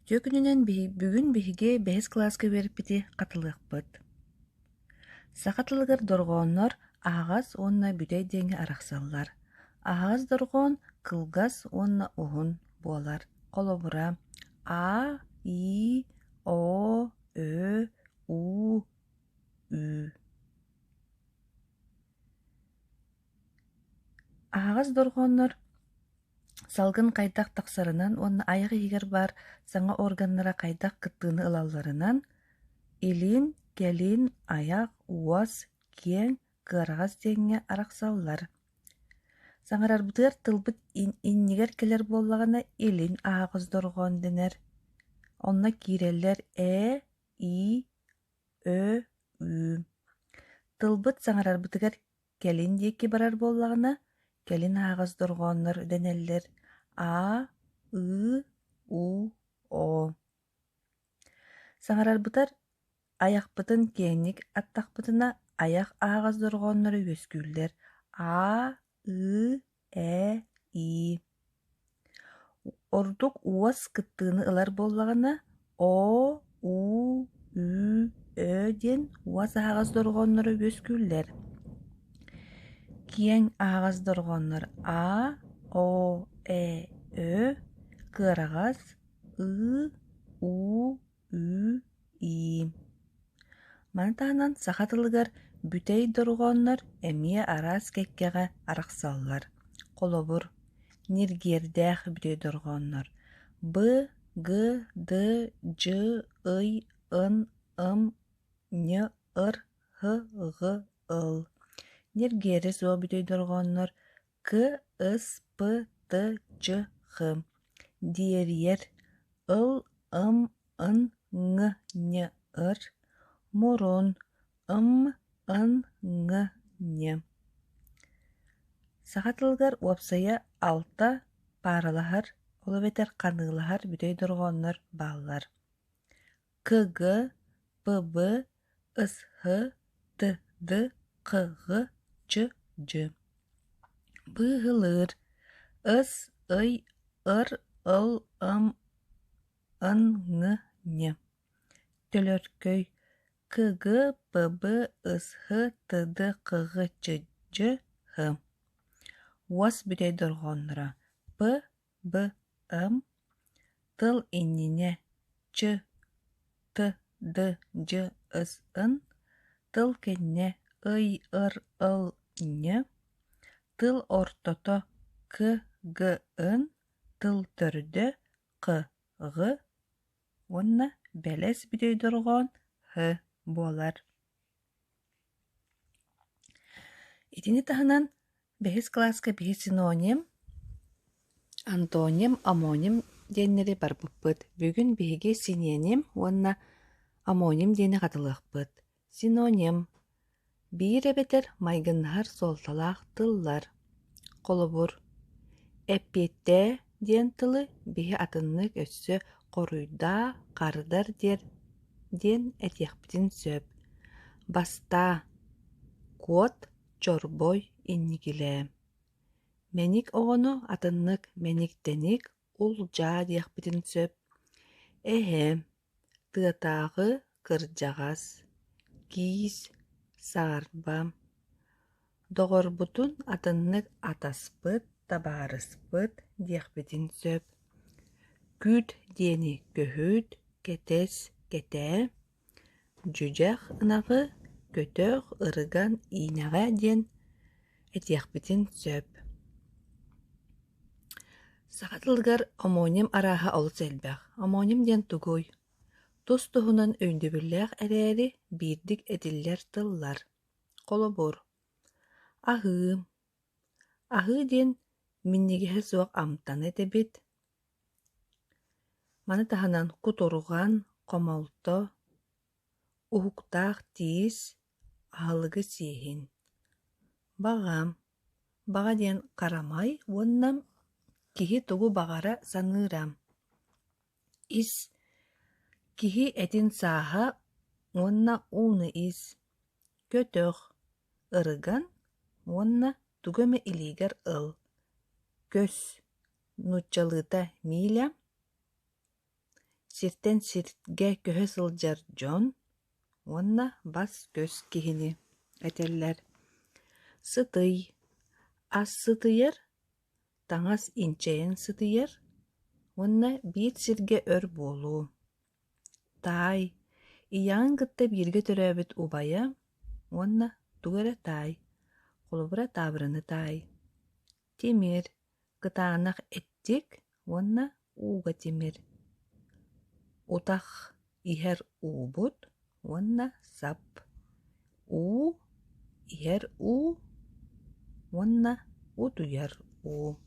Үтүө күнүнэн бүгүн биһиги бэһис кылааска үөрэппити хатылыахпыт. Саха тылыгар дорҕооннор аһаҕас уонна бүтэй диэҥҥэ арахсаллар. Аһаҕас дорҕоон кылгас уонна уһун буолар. Холобура, А, И, О, Ө, У, Ү. Аһаҕас дорҕооннор Салгын хайдах тахсарынан уонна айах иһигэр баар саҥа органнара хайдах кыттыыны ылалларынан илин, кэлин, айах, уос, киэҥ, кыараҕас диэҥҥэ арахсаллар. Саҥарарбытыгар тылбыт иннигэр кэлэр буоллаҕына илин аһаҕас дорҕоон дэнэр. Онно киирэллэр ээ, ии, ө, ү. Тылбыт саҥарарбытыгар Кэлин диэки барар буоллаҕына, кэлин аһаҕас дорҕооннор дэнэллэр А, Ы, У, О. Саҥарарбытар айахпытын киэҥник аттахпытына айах аһаҕас дорҕоонноро үөскүүллэр А, Ы, Э, И. Ордук уос кыттыыны ылар буоллаҕына, О, У, Ү, Ө диэн уос аһаҕас дорҕоонноро үөскүүллэр. Киэҥ аһаҕас дорҕооннор А, О, Э, Ө, кыараҕас, Ы, У, Ү, И. Маны таһынан саха тылыгар бүтэй дорҕооннор эмиэ араас кэккэҕэ арахсаллар. Холобур, ньиргиэрдээх бүтэй дорҕооннор Б, Г, Д, Дж, Ый, Ын, Ым, Нь, Ыр, Һ, Ҕ, Ыл. Ньиргиэрэ суох бүтэй дорҕооннор К, С, П, Т, Ч, Х. Диэрийэр Ыл, Ым, Ын, Ҥ, Нь, Ыр, Мурун, Ым, Ын, Ҥ, Нь. Саха тылыгар уопсайа алта пааралаһар, ол эбэтэр ханыылаһар бүтэй дорҕооннор бааллар: Кг, Пб, Сх, Тд, Кҕ, Ч, Дж. Быыһылыыр С, Ый, Ыр, Ыл, Ым, Ын, Ҥ, Нь. Төлөркөй Кг, Пб, Сх, Тд, Кҕ, Ч, Дж, Һ. Уос бүтэй дорҕоонноро П, Б, М тыл иннинэ Ч, Т, Д, Дж, С, Н, тыл кэннэ Ый, Ыр, Ыл, Нь, тыл ортото К, Г, Н, тыл төрдө Х, Ҕ уонна бэлэс бүтэй дорҕоон Һ буолар. Итини таһынан бэһис кылааска биһи синоним, антоним, омоним диэннэри барбыппыт. Бүгүн биһиги синиэним уонна омоним диэни хатылыахпыт. Синоним биир эбэтэр майгыннаһар суолталаах тыллар. Холобур, эппиэттээ диэн тылы биһи атыннык өссө хоруйдаа, хардар диэр диэн этиэхпитин сөп. Бастаа, куот, чорбой, инникилээ. Мэник оҕону атыннык мэник-тэник, улдьаа диэхпитин сөп. Эһэ, тыатааҕы кырдьаҕас, киис, саарба. Доҕорбутун атыннык атаспыт, табаарыспыт диэхпитин сөп. Күүт диэни көһүт, кэтэс, кэтээ, дьүдьэх ынаҕы көтөх, ырыган, иинэҕэ диэн этиэхпитин сөп. Саха тылыгар омоним арааһа олус элбэх. Омоним диэн тугуй? Тус-туһунан өйдөбүллээх эрээри биирдик этиллэр тыллар. Холобур, аһыы. Аһыы диэн минньигэһэ суох амтаны этэбит. Маны таһынан кутурҕан, хомолто, уһуктаах тиис, аһылыгы сиэһин. Баҕа. Баҕа диэн харамай уонна киһи тугу баҕара саныыра. Ис киһи этин сааһа уонна ууну ис, көтөх, ырыган уонна тугу эмэ илиигэр ыл, көс, нууччалыыта миля. Сиртэн сиргэ көһө сылдьар дьон уонна бас-көс киһини этэллэр. Сытый, ас сытыйар, таҥас инчэйэн сытыйар уонна биир сиргэ өр буолуу. Таай, ийэҕин кытта бииргэ төрөөбүт убайа уонна тугу эрэ таай, холобура таабырыны таай. Тимир, кытаанах эттик уонна ууга тимир. Утах иһэр уубут уонна сап. Уу иһэр уу уонна утуйар уу.